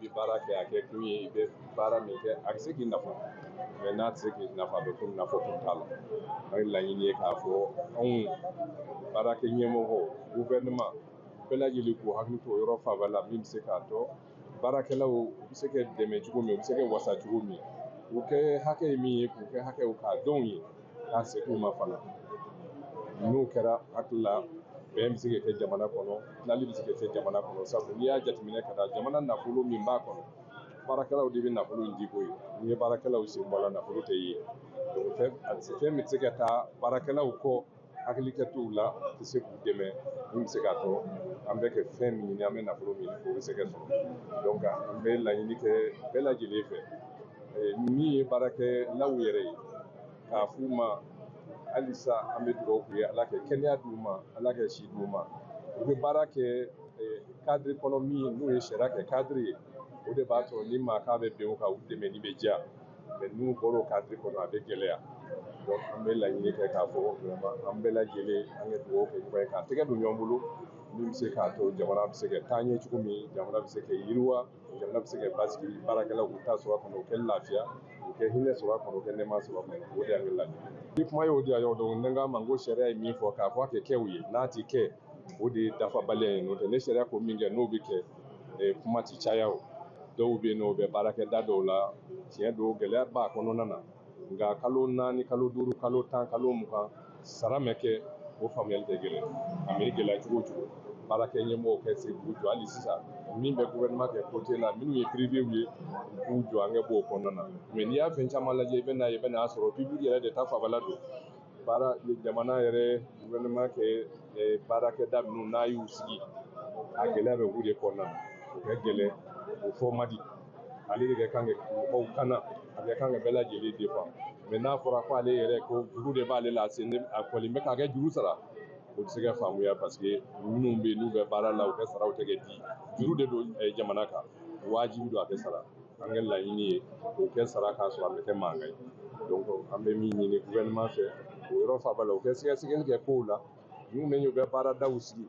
I bɛ baara kɛ, a kɛ kun ye i bɛ baara min kɛ, a bɛ se k'i nafa, mais n'a tɛ se k'i nafa, a bɛ komi nafa kun t'a la. An ye laɲini ye k'a fɔ anw baarakɛ ɲɛmɔgɔ, gouvernement bɛɛ lajɛlen k'u hakili to o yɔrɔ fanfɛ la, min bɛ se k'a tɔ baarakɛlaw u bɛ se ka dɛmɛ cogo min, u bɛ se ka wasa cogo min, u kɛ hakɛ ye min ye, k'u kɛ hakɛw k'a dɔn ye, k'a segin u ma fana. N'o kɛra, hakili la bɛn bɛ se ka kɛ jamana kɔnɔ, tilali bɛ se ka kɛ jamana kɔnɔ. Sabu n'i y'a jateminɛ ka da jamana nafolo min b'a kɔnɔ, baarakɛlaw de bɛ nafolo in di ko ye. N'i ye baarakɛlaw sen bɔ a la, nafolo tɛ ye. Donc fɛn min tɛ se ka taa baarakɛlaw kɔ, hakili kɛ t'u la, tɛ se k'u dɛmɛ, min bɛ se k'a to an bɛ kɛ fɛn min ɲini, an bɛ nafolo min ɲini, o bɛ se ka sɔrɔ. Donc an bɛ laɲini kɛ bɛɛ lajɛlen fɛ, min ye baarakɛlaw yɛrɛ ye, k'a f'u ma halisa an bɛ dugawu k'u ye, Ala ka kɛnɛya d'u ma, Ala ka si d'u ma. U bɛ baara kɛ cadre kɔnɔ min n'o ye sariya kɛ cadre ye, o de b'a to ni maa k'a bɛ bɛn o kan, u dɛmɛni bɛ diya. Mais n'u bɔra o cadre kɔnɔ, a bɛ gɛlɛya. Donc an bɛ laɲini kɛ k'a fɔ vraiment an bɛɛ lajɛlen an ka dugawu kɛ ɲɔgɔn ye, k'an tɛgɛ don ɲɔgɔn bolo, min bɛ se k'a to jamana bɛ se ka taa ɲɛ cogo min, jamana bɛ se ka yiriwa, jamana bɛ se ka basigi, baarakɛlaw k'u ta sɔrɔ a kɔnɔ, u kɛ lafiya, u kɛ hinɛ sɔrɔ a kɔnɔ, u kɛ nɛɛma sɔrɔ a kɔnɔ. O de y'an ka laɲini. Ni kuma y'o di yan yɔrɔ dɔn, ne k'a ma n ko sariya ye min fɔ, k'a fɔ a kɛ kɛ u ye, n'a ti kɛ, o de ye dafabaliya ye. N'o tɛ, ne sariya ko min kɛ, n'o bɛ kɛ, kuma ti caya. O dɔw bɛ yen nɔ, u bɛ baarakɛda dɔw la, tiɲɛ don, gɛlɛya b'a kɔnɔna na, nka kalo 4, kalo 5, kalo 10, kalo 20, sara mɛ kɛ, o faamuyali tɛ gɛlɛn. A bɛ gɛlɛya cogo o cogo, baarakɛ ɲɛmɔgɔw kɛ se k'u jɔ hali sisan, min bɛ gouvernement kɛ côté la, minnu ye privé ye, u k'u jɔ, an kɛ bɔ o kɔnɔna na. Mais n'i y'a fɛn caman lajɛ, i bɛ n'a sɔrɔ public yɛrɛ de ta fanfɛla don. Baara jamana yɛrɛ, gouvernement kɛ baarakɛda minnu n'a y'u sigi, a gɛlɛya bɛ k'u de kɔnɔna na. O kɛ gɛlɛn, o fɔ man di. Ale de kɛ kan ka mɔgɔw kana, a kɛ kan ka bɛɛ lajɛlen défend. Mais n'a fɔra ko ale yɛrɛ ko juru de b'ale la, a kɔni bɛ k'a kɛ juru sara, o tɛ se ka faamuya, parce que minnu bɛ yen n'u bɛ baara la, u kɛ saraw tɛ kɛ di, juru de don jamana kan, wajibi don a kɛ sara. An ka laɲini ye o kɛ sara k'a sɔrɔ a bɛ kɛ mankan ye. Donc an bɛ min ɲini gouvernement fɛ o yɔrɔ fanfɛ la, u kɛ sɛgɛsɛgɛli kɛ kow la. Minnu bɛ yen, u bɛ baaradaw sigi,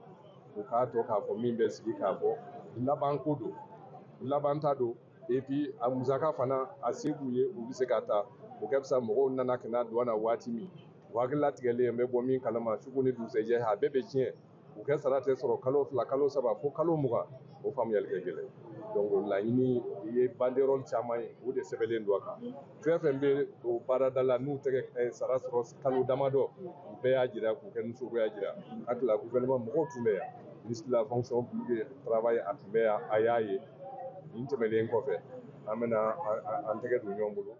u k'a to k'a fɔ min bɛ sigi k'a fɔ laban ko don, laban ta don. Et puis a musaka fana, a se b'u ye, u bɛ se ka taa o kɛ fisa. Mɔgɔw nana ka na don na waati min, u hakili latigɛlen bɛ bɔ min kalama, su ni dugusɛjɛ a bɛɛ bɛ tiɲɛ, u kɛ sara tɛ sɔrɔ kalo 2, kalo 3, fo kalo 20, o faamuyali kɛ gɛlɛn. Donc laɲini ye banderole caman ye, o de sɛbɛnlen don a kan. Fɛn fɛn bɛ o baarada la, n'u tɛ sara sɔrɔ kalo damadɔ, u bɛɛ y'a jira k'u kɛ nisɔngoya jira. Hakili la gouvernement mɔgɔw tun bɛ yan, ministre de la Fonction publique travail, a tun bɛ yan, a y'a ye. Nin tɛmɛnen kɔfɛ, an bɛna an tɛgɛ don ɲɔgɔn bolo.